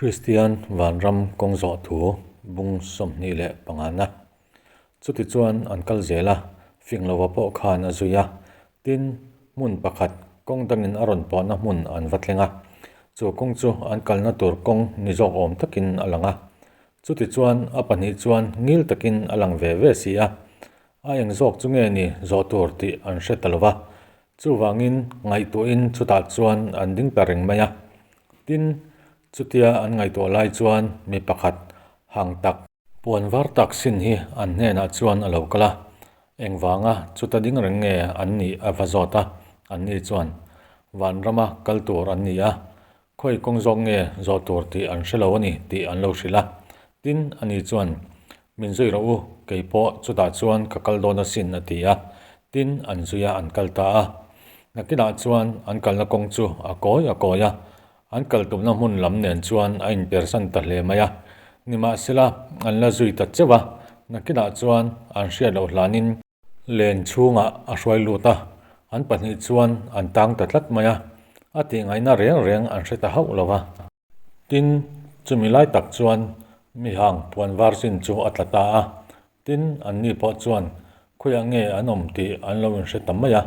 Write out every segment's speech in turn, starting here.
Kristian Vanram kawng zawh thu bung 25 na. Chutichuan an kal zel a, fing lova pawh khan a zui a. Tin, hmun pakhat kawng dangin a rawn pawhna hmun an va thleng a. Chu kawng chu an kalna tur kawng ni zawk awm takin a lang a. Chutichuan a pahnih chuan ngil takin a lang ve ve si a. A eng zawk chu nge ni zawh tur tih an hre ta lo va. Chuvangin ngaihtuahin chutah chuan an ding ta reng mai a. Tin, chutia an ngaihtuah lai chuan mi pakhat hang tak, puan var tak sin hi an hnenah chuan a lo kal a, engvanga chuta ding reng nge an nih a va zawt a, anni chuan Vanrama kal tur an ni a, khawi kawng zawk nge zawh tur tih an hre lo a ni tih an lo hrilh a. Tin, ani chuan, Min zui rawh u, kei pawh chutah chuan ka kal dawn asin a ti a. Tin, an zui a, an kal ta a. Nakinah chuan an kalna kawng chu a kawi a kawi a, an kal tumna hmun lam nen chuan a inpersan ta hle mai a. Nimahsela, an la zui ta cheuh a, nakinah chuan an hriat loh hlanin len chhungah a hruai lut a, an pahnih chuan an tang ta tlat mai a, a tihngaihna reng reng an hre ta hauh lo va. Tin, chumi lai tak chuan mi hang puan var chin chu a tla ta a. Tin, anni pawh chuan khawiah nge an awm tih an lo inhre ta mai a.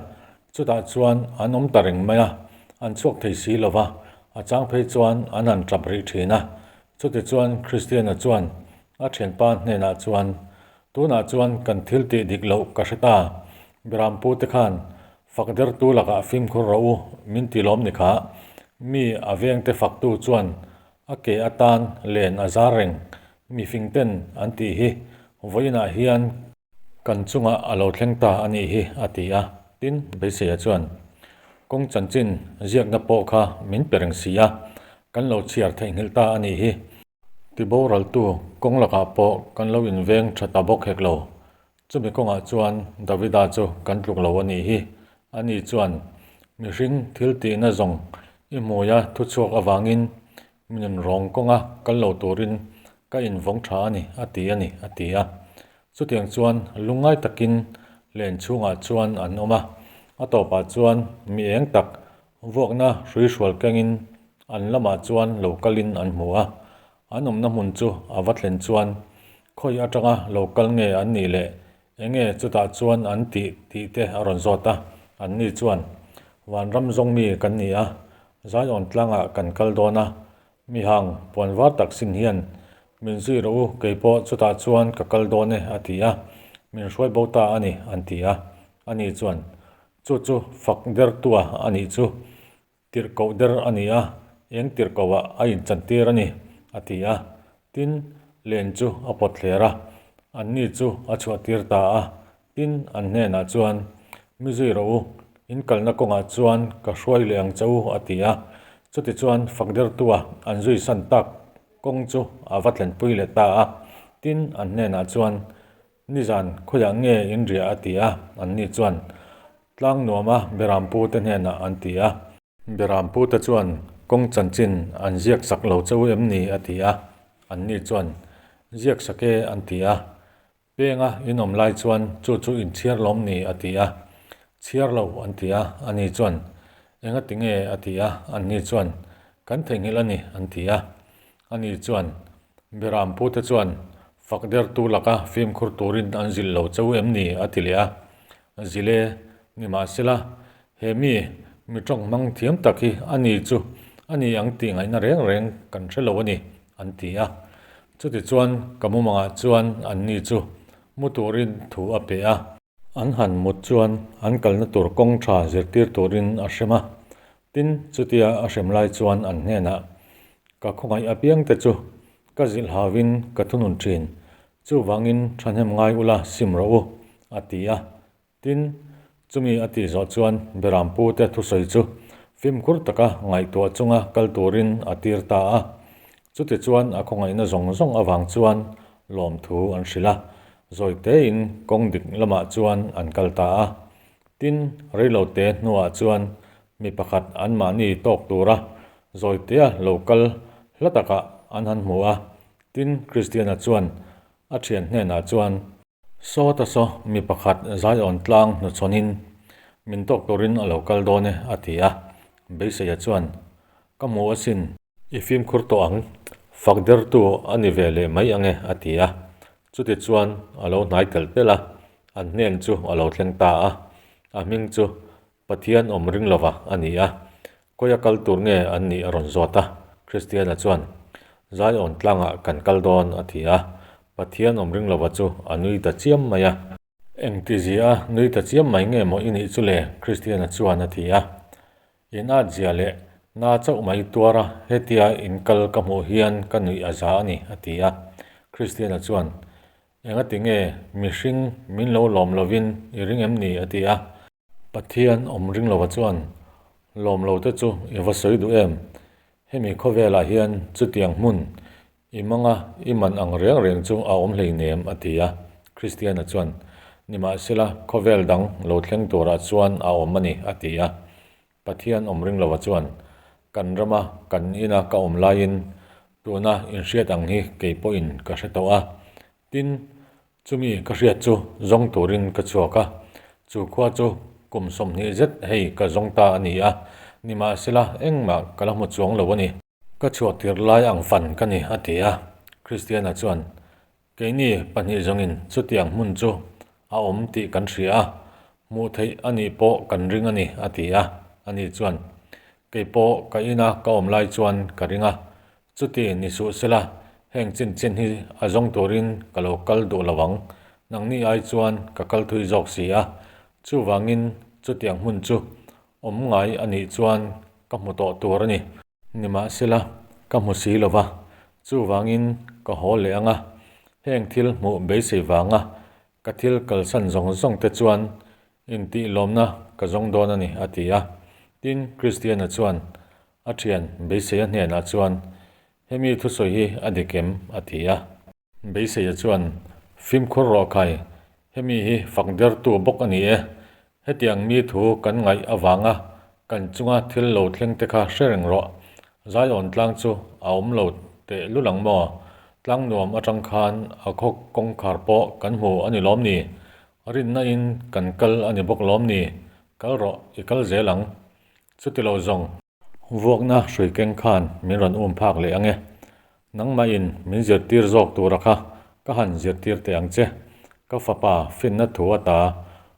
Chutah chuan an awm ta reng mai a, an chhuak thei si lo va, a chang phei chuan an han tap rih thin a. Chutichuan Kristiana chuan a thianpa hnenah chuan, Tunah chuan kan thil tih dik loh ka hre ta. Berampute khan Fak dertu lakah fimkhur rawh u, min ti lawm ni kha. Mi a vengte faktu chuan a ke atan len a zar reng, mi fingten an tih hi vawiinah hian kan chungah a lo thleng ta a nih hi, a ti a. Tin, Beiseia chuan, Kawng chanchin ziakna pawh kha min pe reng si a, kan lo chhiar theihnghilh ta a nih hi. Tiboraltu kawng lakah pawh kan lo inveng tha ta bawk hek lo. Chumi kawngah chuan Davida chu kan tluk lo a nih hi. Ani chuan, Mihring thil tihna zawng i hmuia thuchhuak avangin mi nunrawng kawnga kal lo turin ka invawng tha a ni, a ti a ni, a ti a. Chutiang chuan lungngai takin len chhungah chuan an awm a. A tawpah chuan mi eng tak vuakna hruihrual kengin an lamah chuan lo kalin an hmu a. An awmna hmun chu a va thlen chuan khawi atanga lo kal nge an nih leh enge chutah chuan an tih tih te a rawn zawt a, anni chuan Vanram zawng mi kan ni a, Zion tlangah kan kal dawn a, mi hang puan var tak sin hian min zui rawh u keipawh chutah chuan ka kal dawn e a ti a, min hruai bo ta a ni an ti a, ani chuan chu chu fak dertua a nih chu Tirhkoh der a ni a, eng tirhkohah a inchantir a ni, a ti a. Tin, len chu a pawt thler a, anni chu a chhuahtir ta a. Tin, an hnenah chuan, Mi zui rawh u, in kalna kawngah chuan ka hruai leh ang che u, a ti a. Chutichuan fakdertua an zui san tak kawng chu a va thlenpui leh ta a. Tin, an hnenah chuan, Nizan khawiah nge in riah a ti a, anni chuan tlang nuama Berampute hnenah an ti a. Berampute chuan kawng chanchin an ziak sak lo che u em ni a ti a, anni chuan ziak sak e an ti a. Penga in awm lai chuan chu chu in chhiar lawm ni a ti a, chhiar lo an ti a, ani chuan engati nge a ti a, anni chuan kan theihnghilh a ni an ti a, ani chuan Berampute chuan Fak dertu laka fimkhur turin an zilh lo cheu em ni? a ti leh a. Zilh e, nimahsela, he mi, mi tawng hmang thiam tak hi a ni chu a ni ang tih ngaihna reng reng kan hre lo a ni, an ti a. Chutichuan ka mumangah chuan anni chu mu turin thu a pe a. An han mut chuan an kalna tur kawng tha zirtir turin a hrem a. Tin, chutia a hrem lai chuan an hnenah, Ka khawngaih apiangte chu ka zilh hauin ka thunun thin, chuvangin thahnem ngai ula sim rawh u, a ti a. Tin, chumi a tih zawh chuan Berampute thusawi chu fimkhur taka ngaihtuah chunga kal turin a tir ta a. Chutichuan a khawngaihna zawng zawng avang chuan lawmthu an hrilh a, zawitein kawng dik lamah chuan an kal ta a. Tin, reilote hnuah chuan mi pakhat anmahni tawk tura zawitea lo kal hla takah an han hmu a. Tin, Kristiana chuan a thian hnenah chuan, Saw ta saw, mi pakhat Zion tlang hnuchhawnin min tawk turin a lo kal dawn e, a ti a. Beiseia chuan, Ka hmu asin. I fimkhur tawh ang. Fak dertu a ni ve leh mai ang e, a ti a. Chutichuan a lo hnai telh telh a, an hnen chu a lo thleng ta a. A hming chu Pathian awm ring lova a ni a. Kawia kal tur nge an nih a rawn zawt a. Kristiana chuan, Zion tlangah kan kal dawn, a ti a. Pathian awm ring lova chu a nui ta chiam mai a. Engtizia a nui ta chiam mai nge maw i nih chu le? Kristiana chuan a ti a. In at zia leh na chauh mai tuar a, hetia in kal ka hmuh hian ka nuih a za a ni, a ti a. Kristiana chuan, Engati nge mihring min lo lawm lovin i ring em ni? a ti a. Pathian awm ring lova chuan, Lawm lo te chu i va sawi duh em? Hemi khawvelah hian chutiang hmun i manga i man ang reng reng chu a awm hleinem, a ti a. Kristiana chuan, Nimahsela, khawvel dang lo thleng turah chuan a awm a ni, a ti a. Pathian awm ring lova chuan, Kan rama kan ina ka awm laiin tuna inhriat ang hi kei pawhin ka hre tawh a. Tin, chumi ka hriat chu zawng turin ka chhuak a. Chu khua chu kum 20 zet hei ka zawng ta a ni a, nimahsela engmah ka la hmu chuang lo a ni. Ka chhuah tir lai ang fan ka ni, a ti a. Kristiana chuan, Keini pahnih zawngin chutiang hmun chu a awm tih kan hria a, hmuh theih a nih pawh kan ring a ni, a ti a. Ani chuan, Kei pawh ka ina ka awm lai chuan ka ring a, chuti ni suh sela heng chin chin hi a zawng turin ka lo kal duh lo ang, nangni ai chuan ka kal thui zawk si a, chuvangin chutiang hmun chu awm ngai a nih chuan ka hmu tawh tur a ni. Nimahsela, ka hmu si lo va, chuvangin ka haw leh ang a, heng thil hmuh beisei vanga ka thil kalsan zawng zawng te chuan intihlawmna ka zawng dawn a ni, a ti a. Tin, Kristiana chuan a thian beiseia hnenah chuan, Hemi thusawi hi a dik em? a ti a. Beiseia chuan, Fimkhur rawh khai, hemi hi fak dertu bawk a ni e. Hetiang mi thu kan ngaih avanga kan chunga thil lo thleng te kha hre reng rawh. Zion tlang chu a awm lo teh lul ang maw? Tlang nuam atang khan a khaw kawngkhar pawh kan hmu a ni lawm ni? Rinna in kan kal a ni bawk lawm ni? Kal rawh, i kal zel ang. Chuti lo zawng. Vuakna hrui keng khan min rawn um phak leh ang e. Nangmahin min zirtir zawk tura kha ka han zirtir teh ang che. Ka fapa finna thu ata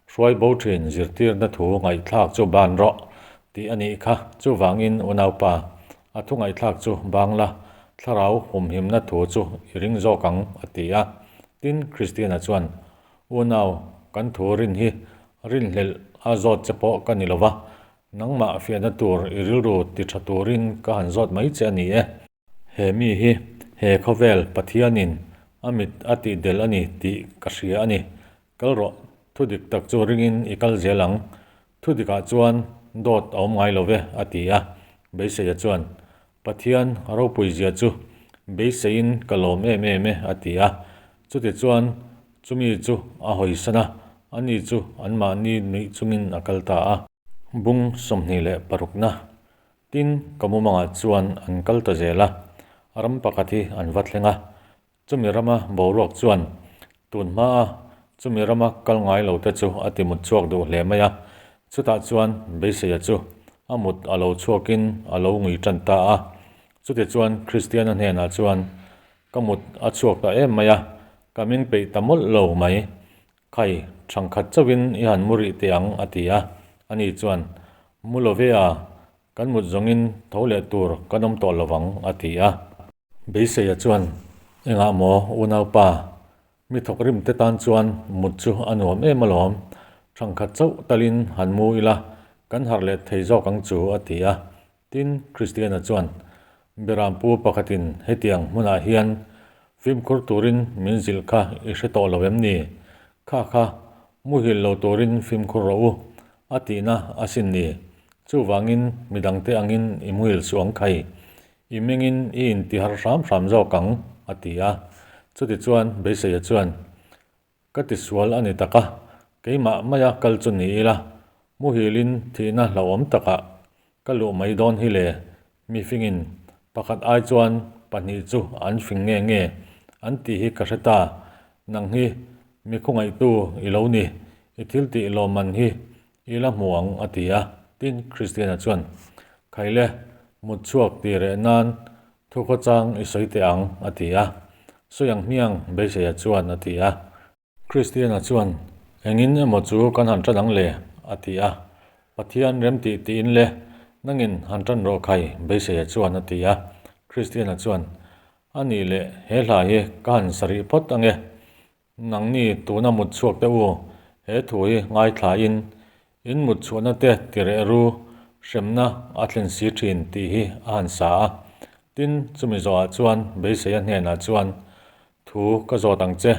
hruai bo thin zirtirna thu ngaihthlak chu ban rawh tih a nih kha. Chuvangin unaupa, a thu ngaihthlak chu bang la, thlarau humhimna thu chu i ring zawk ang, a ti a. Tin, Kristiana chuan, Unau, kan thu rin hi rinhlelh a zawt che pawh ka ni lo va, Nangmah fiahna tur i rilru ti tha turin ka han zawt mai che a ni e. He mi hi he khawvel Pathianin a mit a tih del a ni tih ka hria a ni. Kal rawh, thu dik tak chu ringin i kal zel ang. Thu dikah chuan dawt a awm ngai lo ve, a ti a. Beiseia chuan, Pathian ropui zia chu beiseiin ka lawm em em e, a ti a. Chutichuan Chumi chu a hawisan a, ani chu anmahni nuih chungin a kal ta a. Bung 26na Tin, ka mumangah chuan an kal ta zel a, ram pakhat hi an va thleng a. Chumi rama boruak chuan tun hmaa chumi rama kal ngai lo te chu a ti mut chhuak duh hle mai a. Chutah chuan Beiseia chu a mut a lo chhuakin a lo ngui tan ta a. Chutichuan Kristiana hnenah chuan Ka mut a chhuak ta em mai a, ka ming peih ta mawlh lo mai. Khai, thangkhat chauhin i han mu rih teh ang, a ti a. Ani chuan, Mu lo ve a, kan mut zawngin tho leh tur kan awm tawh lo vang, a ti a. Beiseia chuan, Engah maw, unaupa, mi thawk rim te tan chuan mut chu a nuam em alawm. Thangkhat chauh talin han mu ila, kan harh leh thei zawk ang chu, a ti a. Tin, Kristiana chuan, Berampu pakhatin hetiang hmunah hian fimkhur turin min zilh kha i hre tawh lo em ni? Kha kha, muhil lo turin fimkhur rawh u, a tihna asin ni. Chuvangin midangte angin i muhil suh ang khai. I mengin i intihar hram hram zawk ang, a ti a. Chutichuan Beiseia chuan, Ka tisual a ni tak a, keimah maia kal chu ni ila, muhilin thihna hlauhawm takah ka luh mai dawn hi le, mi fingin pakhat ai chuan pahnih chu an fing nge nge an tih hi ka hre ta, nang hi mi khawngaihtu i lo ni, i thil tih lawmman hi i la hmu ang a ti a, tin Kristiana chuan, Khaile, mut chhuak ti reh nan. Thukhawchang i sawi teh ang, a ti a. Sawi ang hmiang, Beiseia chuan a ti a. Kristiana chuan, Engin emaw chu kan han tan ang le? a ti a. Pathian remtih tiin le, nangin han tan rawh khai, Beiseia chuan a ti a. Kristiana chuan, A nih leh, he hla hi ka han sa rih phawt ange. Nangni tuna mut chhuak te u, he thu hi ngaithlain in mut chhuahna te tireh ru hremna a thlen si thin tih hi a han sa a. Tin, chumi zawhah chuan Beiseia hnenah chuan, Thu ka zawt ang che,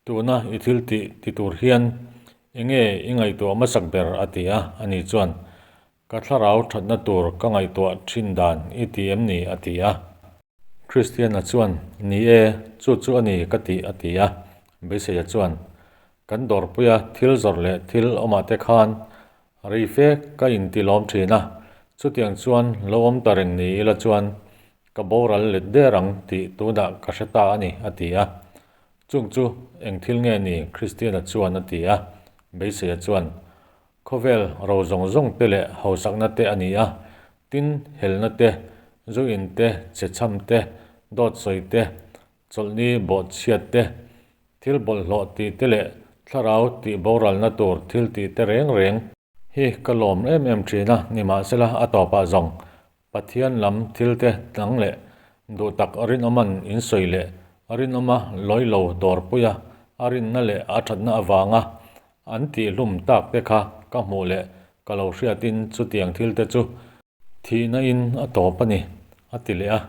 tuna i thil tih ti tur hian enge i ngaihtuah hmasak ber a ti a, ani chuan, Ka thlarau thatna tur ka ngaihtuah thin dan i ti em ni? a ti a. Kristiana chuan, Ni e, chu chu a ni ka tih a ti a. Beiseia chuan, Kan dawrpuia thil zawrh leh thil awmah te khan rei fe ka inti lawm thin a, chutiang chuan lo awm ta reng ni ila chuan ka boral let der ang tih tunah ka hre ta a ni a ti a. Chung chu eng thil nge ni? Kristiana chuan a ti a. Beiseia chuan, Khawvel ro zawng zawng te leh hausakna te a ni a, tin, helna te, zu in te, chhechham te, dawt sawi te, chawlhni bawhchhiat te, thil bawlhhlawh tih te leh thlarau tih boralna tur thil tih te reng reng hi ka lawm em em thin a, nimahsela a tawpah zawng Pathian lam thil te dang leh duh tak rinawman in sawi leh rinawma lawi lo dawrpuia a rinna leh a thatna avanga an tihhlum tak te kha ka hmuh leh ka lo hriatin chutiang thil te chu thihna in a tawp a ni, a ti leh a.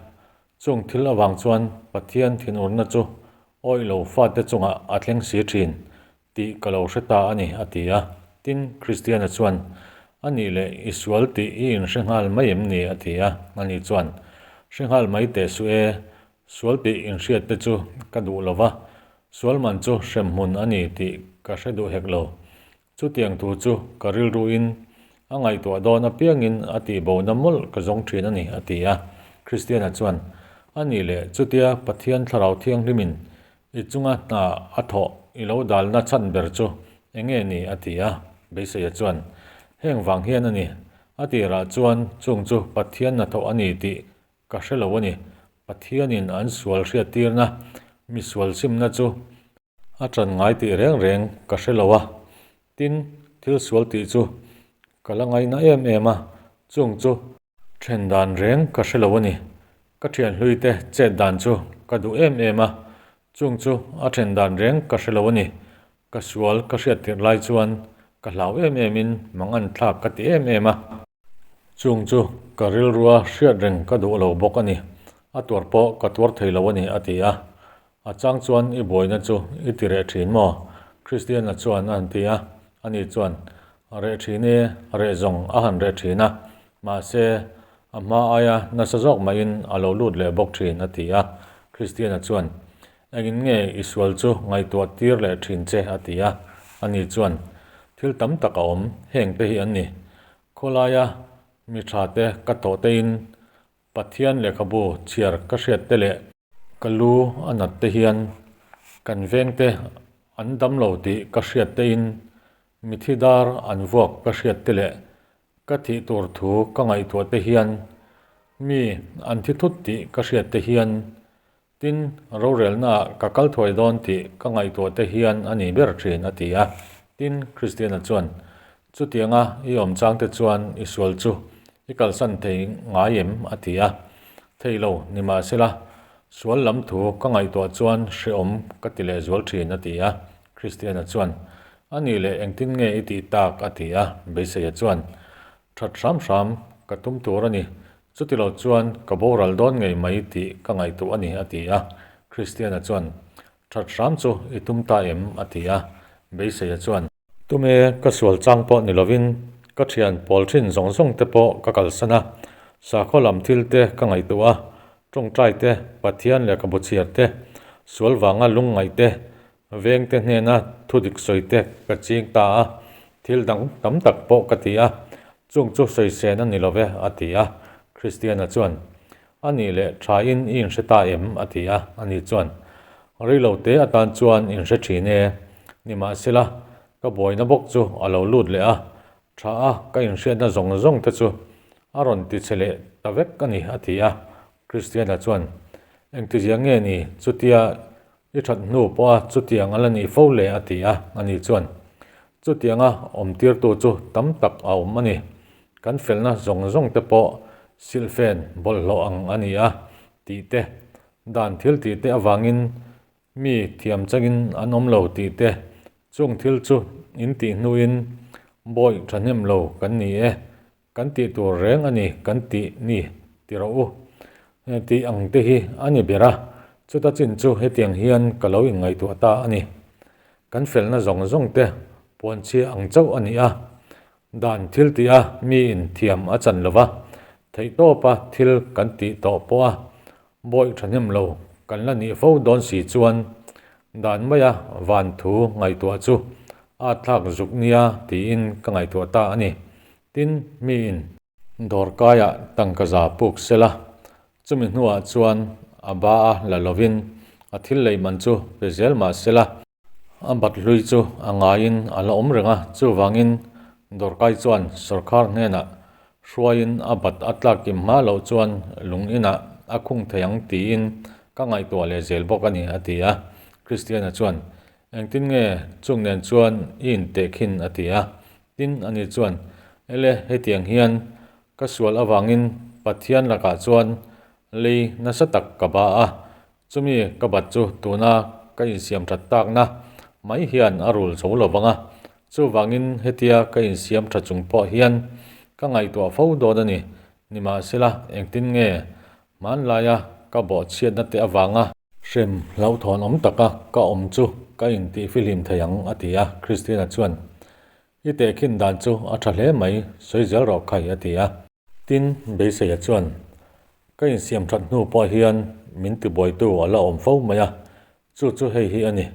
Chung thil avang chuan Pathian thinurna chu awih lo fate chungah a thleng si thin tih ka lo hre ta a ni, a ti a. Tin, Kristiana chuan, A nih leh i sual tih i inhre nghal mai em ni? a ti a. Ani chuan, Hre nghal mai teh suh e, sual tih inhriat te chu ka duh lo va, sual man chu hremhmun a ni tih ka hre duh hek lo. Chutiang thu chu ka rilruin a ngaihtuah dawn apiangin a tihbona mawlh ka zawng thin a ni, a ti a. Kristiana chuan, A nih leh chutia Pathian Thlarau Thianghlimin I chunga hna a thawh i lo dalna chhan ber chu eng nge ni? a ti a. Beiseia chuan, Heng vang hian a ni. A tirah chuan chung chu Pathian hnathawh a ni tih ka hre lo a ni. Pathianin an sual hriattirna, mi sual simna chu a ṭan ngai tih reng reng ka hre lo a. Tin, thil sual tih chu ka la ngaina em em a, chung chu Then dan reng ka hre lo a ni. Ka thianhlui te chet dan chu ka duh em em a, chung chu a then dan reng ka hre lo a ni. Ka sual ka hriat tirh lai chuan ka hlau em em in mangan thlak ka ti em em a. Chung chu ka rilrua hriat reng ka duh lo bawk a ni. A tuar pawh ka tuar thei lo a ni a ti a. A chang chuan i buaina chu i ti reh thin maw? Kristiana chuan a han ti a. Ani chuan, Reh thin e, reh zawng a han reh thin a. Mahse, a hma aia nasa zawk mahin a lo lut leh bawk thin a ti a. Kristiana chuan, Engin nge i sual chu ngaihtuah tir leh thin che? a ti a. Ani chuan, Thil tam tak a awm, hengte hi an ni. Khawlaia mi tha te ka tawh tein Pathian lehkhabu chhiar ka hriat te leh ka lu a nat te hian kan veng te an dam lo tih ka hriat te in mithi dar an vuak ka hriat te leh ka thih tur thu ka ngaihtuah te hian mi an thi thut tih ka hriat te hian Tin, rorelnaah ka kal thuai dawn tih ka ngaihtuah te hian a ni ber thin, a ti a. Tin, Kristiana chuan, Chutianga i awm chang te chuan i sual chu i kalsan thei ngai em? a ti a. Thei lo, nimahsela, sual lam thu ka ngaihtuah chuan hrehawm ka ti lehzual thin, a ti a. Kristiana chuan, A nih leh engtin nge i tih tak? a ti a. Beiseia chuan, That hram hram ka tum tur a ni. Chutilo chuan ka boral dawn ngei mai tih ka ngaihtuah a ni, a ti a. Kristiana chuan, That hram chu i tum ta em? a ti a. Beiseia chuan, Tume ka sual chang pawh ni lovin ka thian pawl thin zawng zawng te pawh ka kalsan a, sakhaw lam thil te ka ngaihtuah a, tawngtai te, Pathian lehkhabu chhiar te, sual vanga lungngaih te, Vengte hnena thu dik sawi te ka ching ta a, thil dang tam tak pawh ka ti a, chung chu sawi sen a ni lo ve, a ti a. Kristiana chuan, A nih leh thain i inhre ta em? a ti a. Ani chuan, Rei lo te atan chuan inhre thin e, nimahsela ka buaina bawk chu a lo lut leh a, tha a ka inhriatna zawng zawng te chu a rawn ti che leh ta vek a ni, a ti a. Kristiana chuan, Engtizia nge ni chutia i that hnu pawha chutiang a la nih fo le? a ti a. Ani chuan, Chutianga awmtirtu chu tam tak a awm a ni. Kan felna zawng zawng te pawh silhfen bawlhhlawh ang a ni a tih te, dan thil tih te avangin Mi thiam changin an awm lo tih te, chung thil chu in tih hnuin bawih thahnem lo kan ni e, kan tih tur reng a ni kan tih ni ti rawh u. Tih ang te hi a ni ber a, chuta chin chu hetiang hian ka lo inngaihtuah ta a ni. Kan felna zawng zawng te puanchhia ang chauh a ni a, dan thil tih a miin thiam a chan lo va, theihtawpa thil kan tih tawh pawh a Bawih thahnem lo kan la nih fo dawn si chuan dan maia van thu ngaihtuah chu a thlak zuk nia tiin ka ngaihtuah ta a ni. Tin, miin. Dawrkaiah tangka za puk sela, chumi hnuah chuan a ba a la lovin a thil lei man chu pe zel mah sela, A bat hlui chu a ngaiin a la awm reng a, chuvangin dawrkai chuan sawrkhar hnenah hruaiin a bat a tlak kim hma loh chuan lung inah a khung thei ang tiin ka ngaihtuah leh zel bawk a ni, a ti a. Kristiana chuan, Engtin nge chung nen chuan i intehkhin? a ti a. Tin, ani chuan, Ele, hetiang hian ka sual avangin Pathian lakah chuan lei nasa tak ka ba a, Chumi ka bat chu tuna ka insiam that takna mai hian a rul zo lo vang a, chuvangin hetia ka insiam tha chung pawh hian ka ngaihtuah fo dawn a ni. Nimahsela, engtin nge hmanlaia ka bawhchhiatna te avanga hrem hlauhthawn awm taka ka awm chu ka intihfihlim thei ang, a ti a. Christiana chuan, I tehkhin dan chu a tha hle mai, sawi zel rawh khai, a ti a. Tin, Beiseia chuan, Ka insiam that hnu pawh hian min tibuaitu a la awm fo mai a, chu chu hei hi a ni.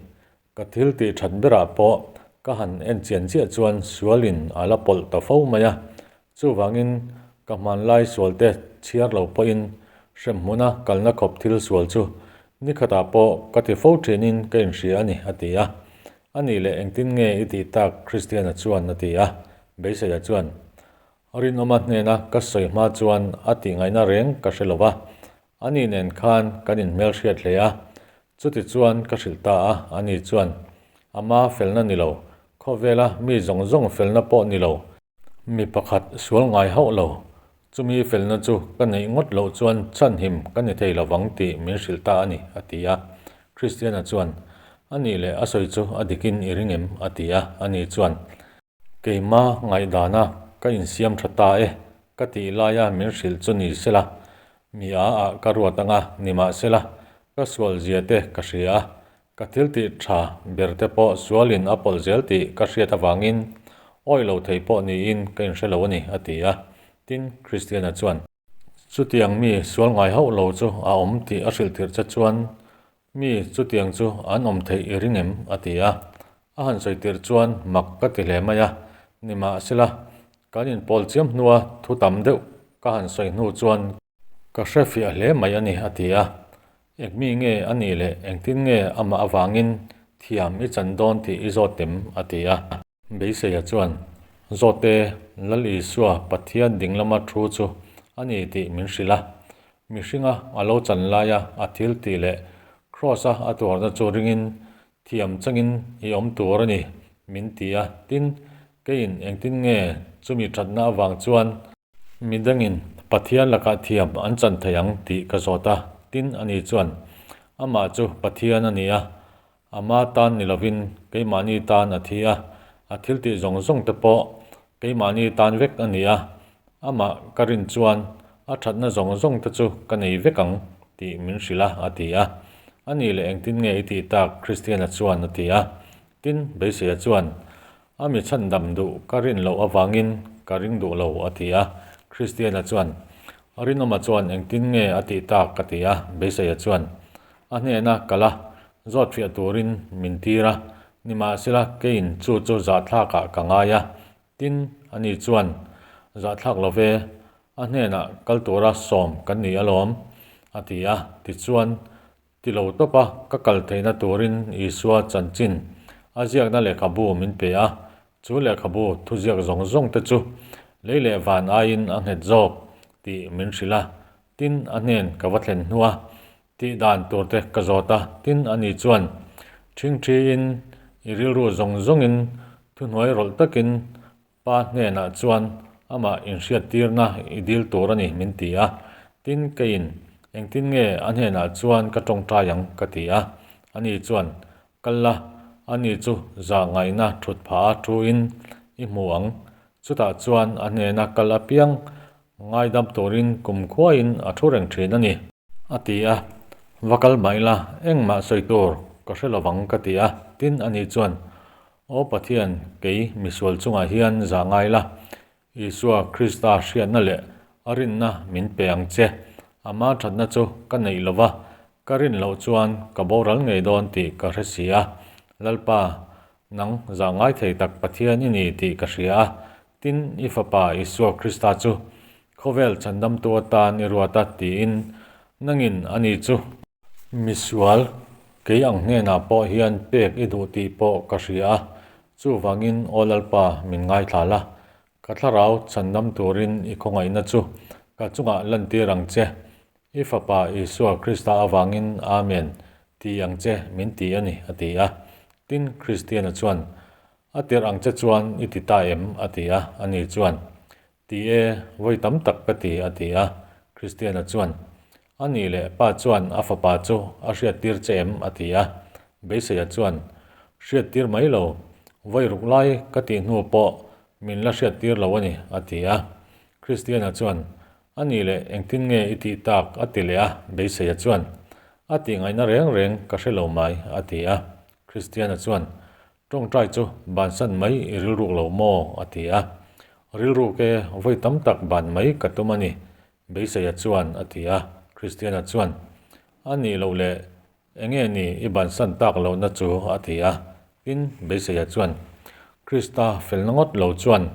Ka thil tih that berah pawh ka han en chian chiah chuan sualin a la pawlh ta fo mai a, chuvangin ka hmanlai sualte chhiar lo pawhin hremhmuna kalna khawp thil sual chu nikhatah pawh ka ti fo thinin ka inhria a ni, a ti a. A nih leh engtin nge i tih tak? Kristiana chuan a ti a. Beiseia chuan, Rinawma hnena ka sawi hma chuan a tih ngaihna reng ka hre lo va, ani nen khan kan inhmel hriat hle a, chuti chuan ka hrilh ta a, ani chuan, Ama felna ni lo, khawvela mi zawng zawng felna pawh ni lo, mi pakhat sual ngai hauh lo, chumi felna chu ka neih ngawt loh chuan chhanhim ka ni thei lovang tih min hrilh ta a ni, a ti a. Kristiana chuan, Anih leh a sawi chu a dikin i ring em? a ti a, ani chuan, Keima ngaihdana ka insiam tha ta e, ka tih laia min hrilh chu ni sela, mi a ah ka ruat anga nimahsela ka sual zia te ka hria a, ka thil tih tha ber te pawh sualin a pawlh zel tih ka hriat avangin awih lo thei pawh niin ka inhre lo a ni, a ti a. Tin, Kristiana chuan. Chutiang mi sual ngai hauh lo chu a awm tih a hrilh tirh che chuan Mi chutiang chu an awm theih i ring em? a ti a. A han sawi tirh chuan mak ka ti hle mai a, nimahsela kan inpawl chiam hnua thu tam deuh ka han sawi hnu chuan ka hre fiah hle mai a ni, a ti a. Engmi nge a nih leh engtin nge amah avangin thiam i chan dawn tih i zawt em? a ti a. Beiseia chuan, Zawte, Lal Isua Pathian ding lama thu chu a ni tih min hrilh a. Mihringa a lo chan laia a thil tih leh Kraws-a a tuarna chu ringin thiam changin i awm tur a ni, min ti a. Tin, keiin engtin nge chumi thatna avang chuan Midangin Pathian lakah thiam an chan thei ang tih ka zawt a, tin ani chuan, Amah chu Pathian a ni a, ama tan ni lovin keimahni tan a thi a, a thiltih zawng zawng te pawh keimahni tan vek a ni a, amah ka rin chuan a thatna zawng zawng te chu ka nei vek ang tih min hrilh a, a ti a. A nih leh engtin nge i tih tak? Kristiana chuan a ti a. Tin, Beiseia chuan, A mi chhandam duh ka rin loh avangin ka ring duh lo, a ti a. Kristiana chuan, Rinawma chuan engtin nge a tih tak? ka ti a. Beiseia chuan, A hnena kal a, zawt fiah turin min tir a, nimahsela keiin chu chu zahthlakah ka ngai a. Tin, ani chuan, Zahthlak lo ve, a hnenah kal tura sawm kan ni alawm, a ti a. Tichuan, Ti lo tawp a, ka kal theihna turin Isua chanchin a ziakna lehkhabu min pe a, chu lehkhabu thuziak zawng zawng te chu lei leh van aiin a nghet zawk tih min hrilh a. Tin, a hnen ka va thlen hnua tih dan tur te ka zawt a. Tin, ani chuan ṭhingṭhiin i rilru zawng zawngin thuhnuai rawlh takin Pa hnenah chuan amah inhriattirna i dil tur a ni min ti a. Tin, keiin engtin nge a hnenah chuan ka tawngtai ang ka ti a. Ani chuan, Kal la, ani chu zah ngaihna thut phah a thuin i hmu ang. Chutah chuan a hnena kal apiang ngaidam turin kumkhuain a thu reng thin a ni. A ti a, Va kal mah ila, engmah sawi tur ka hre lovang ka ti a. Tin, ani chuan, Aw Pathian, kei misual chungah hian zah ngai la, Isua Krista hriatna leh a rinna min pe ang che. Ama thatna chu ka neih lo va, ka rin loh chuan ka boral ngei dawn tih ka hre si a. Lalpa, nang zah ngai thei tak Pathian i ni tih ka hria a, tin i Fapa Isua Krista chu khawvel chhandamtu atan i ruat a tiin nangin ani chu. Misual, kei ang hnenah pawh hian pek i duh tih pawh ka hria a, chuvangin Aw Lalpa min ngaithla la, ka thlarau chhandam turin i khawngaihna chu ka chungah lantir ang che, i Fapa Isua Krista avangin Amen ti ang che min ti a ni, a ti a. Tin, Kristiana chuan, A tirh ang che chuan i ti ta em? a ti a, ani chuan, Ti e, vawi tam tak ka ti, a ti a. Kristiana chuan, A nih leh pa chuan a fapa chu a hriattir che em? a ti a. Beiseia chuan, Hriattir mai lo, vawi ruk lai ka tih hnu pawh min la hriattir lo a ni, a ti a. Kristiana chuan, A nih leh engtin nge i tih tak? a ti leh a. Beiseia chuan, A tih ngaihna reng reng ka hre lo mai, a ti a. Kristiana chuan, Tawngtai chu bansan mai i rilruk lo maw? a ti a. Rilruk e, vawi tam tak ban mai ka tum a ni, Beiseia chuan a ti a. Kristiana chuan, A nih loh le, enge ni i bansan tak lohna chu? a ti a. Tin, Beiseia chuan, Krista felna ngawt lo chuan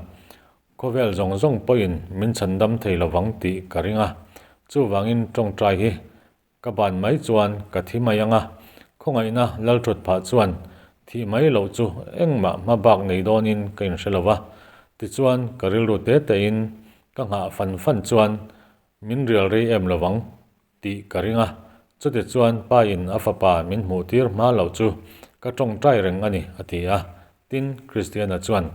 khawvel zawng zawng pawhin min chhandam thei lovang tih ka ring a, chuvangin tawngtai hi Ka ban mai chuan ka thi mai ang a, khawngaihna lalthut phah chuan thih mai loh chu engmah hma bak nei dawnin ka inhre lo va. Tichuan ka rilru te tein ka nghah fan fan chuan min rial rei em lo vang tih ka ring a, chutichuan pa in a fapa min hmuh tir hma loh chu ka tawngtai reng a ni a ti a. Tin, Kristiana chuan,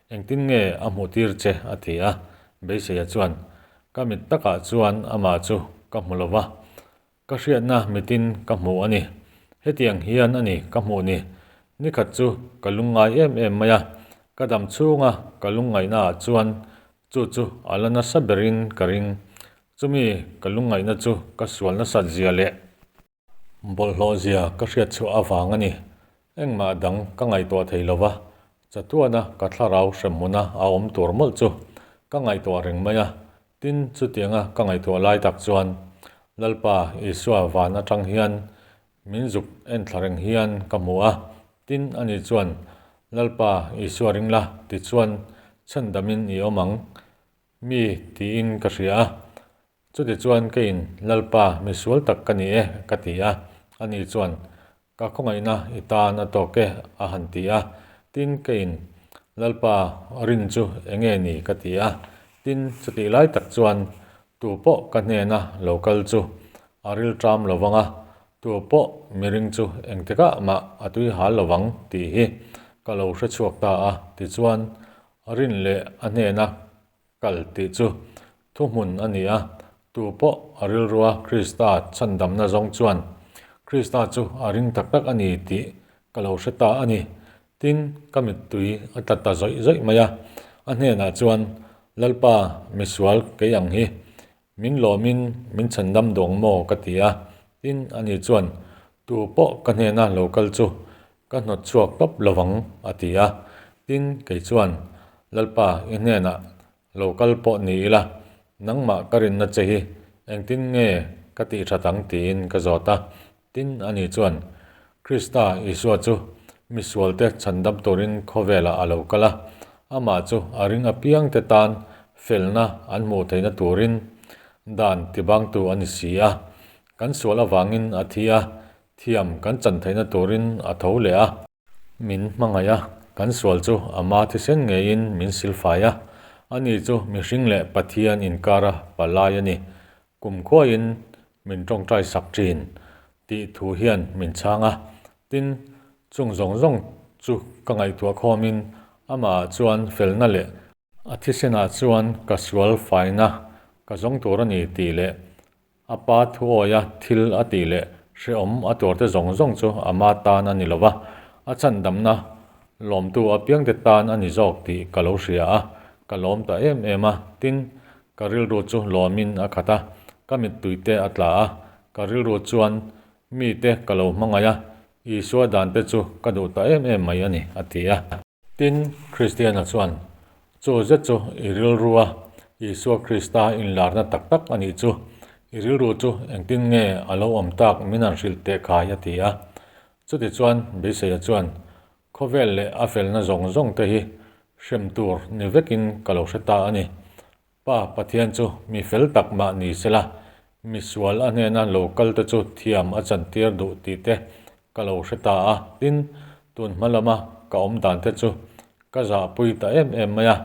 Engtin nge a hmuh tir che? a ti a. Beiseia chuan, Ka mit takah chuan amah chu ka hmu lo va, ka hriatna mitin ka hmu a ni. Hetiang hian a ni ka hmuh ni. Nikhat chu ka lungngai em em mai a, ka dam chhunga ka lungngaihnaah chuan chu chu a la nasa berin ka ring. Chumi ka lungngaihna chu ka sual nasat zia leh. Bawlhhlawh zia ka hriat chhuah avang a ni. Engmah dang ka ngaihtuah thei lo va, chatuana ka thlarau hremhmuna a awm tur mawlh chu ka ngaihtuah reng mai a. Tin, chutianga ka ngaihtuah lai tak chuan Lalpa Isua van atang hian min zuk en thla reng hian ka hmu a. Tin, ani chuan, Lalpa Isua ring la, tichuan chhandamin i awm ang mi tiin ka hria a. Chutichuan keiin, Lalpa, mi sual tak ka ni e, ka ti a. Ani chuan, Ka khawngaihna i tan a tawk e, a han ti a. Tin, keiin, Lalpa, rin chu eng nge ni? ka ti a. Tin, chutih lai tak chuan, Tu pawh ka hnena lo kal chu a rilṭam lo vang a, tu pawh miring chu engtikah mah a tui hal lo vang tih hi ka lo hre chhuak ta a. Tichuan, rin leh a hnena Kal tih chu thuhmun a ni a, tu pawh a rilrua Krista chhandamna zawng chuan Krista chu a ring tak tak a ni tih ka lo hre ta a ni. Tin, ka mittui a tla ta zawih zawih mai a, a hnenah chuan, Lalpa, misual kei ang hi, min lawmin min chhandam duh ang maw? ka ti a. Tin, ani chuan, Tu pawh ka hnena lo kal chu Ka hnawt chhuak tawp lovang, a ti a. Tin, kei chuan, Lalpa, i hnenah lo kal pawh ni ila, nangmah ka rinna che hi engtin nge ka tih that ang tiin ka zawt a. Tin, ani chuan, Krista Isua chu misualte chhandam turin khawvelah a lo kal a, amah chu a ring apiangte tan felna an hmuh theihna turin dan tibangtu a ni si a. Kan sual avangin a thi a, Thiam kan chan theihna turin a tho leh a. Min hmangaih a, kan sual chu ama thisen ngeiin min silfai a. Ani chu mihring leh Pathian inkara palai a ni. Kumkhuain min tawngtai sak thin tih thu hian min chhang a. Tin, chung zawng zawng chu ka ngaihtuah khawmin amahah chuan felna leh a thisenah chuan ka sual faina ka zawng tur a ni tih leh a pa thuawia thil a tih leh hrehawm a tuarte zawng zawng chu ama tan a ni lo va, a chhandamna lawmtu apiangte tan a ni zawk tih ka lo hria a, ka lawm ta em em a. Tin, ka rilru chu lawmin a khat a, ka mittuite a tla a, ka rilru chuan mite ka lo hmangaih a, Isua dante chu ka duh ta em em mai a ni, a ti a. Tin, Kristiana chuan, Chu zet chu i rilrua Isua Krista inlarna tak tak a nih chu. I rilru chu engtin nge a lo awm tak min han hrilh teh khai a ti a. Chutichuan Beiseia chuan, Khawvel leh a felna zawng zawng te hi hrem tur ni vekin ka lo hre ta a ni. Pa Pathian chu mi fel tak mah ni sela, mi sual a hnena lo kal te chu thiam a chantir duh tih te ka lo hre ta a, tin, tun hma lama ka awm dan te chu ka zahpui ta em em mai a,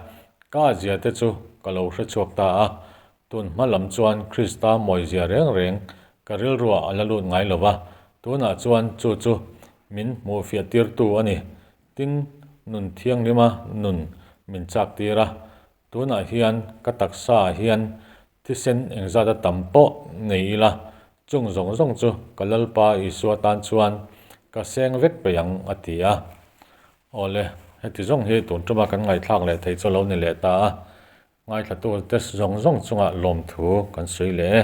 ka zia te chu ka lo hre chhuak ta a, tun hma lam chuan Krista mawizia reng reng ka rilruah a la lut ngai lo va, tunah chuan chu chu min hmuhfiah tirtu a ni, tin, nun thianghlima nun min chak tir a. Tunah hian ka taksaah hian thisen engzat a tam pawh nei ila, chung zawng zawng chu ka Lalpa Isua tan chuan ka seng vek peih ang, a ti a. Awle, heti zawng hi tun tuma kan ngaihthlak leh theih chu a lo ni leh ta a, ngaithlatute zawng zawng chungah lawmthu kan sawi leh e.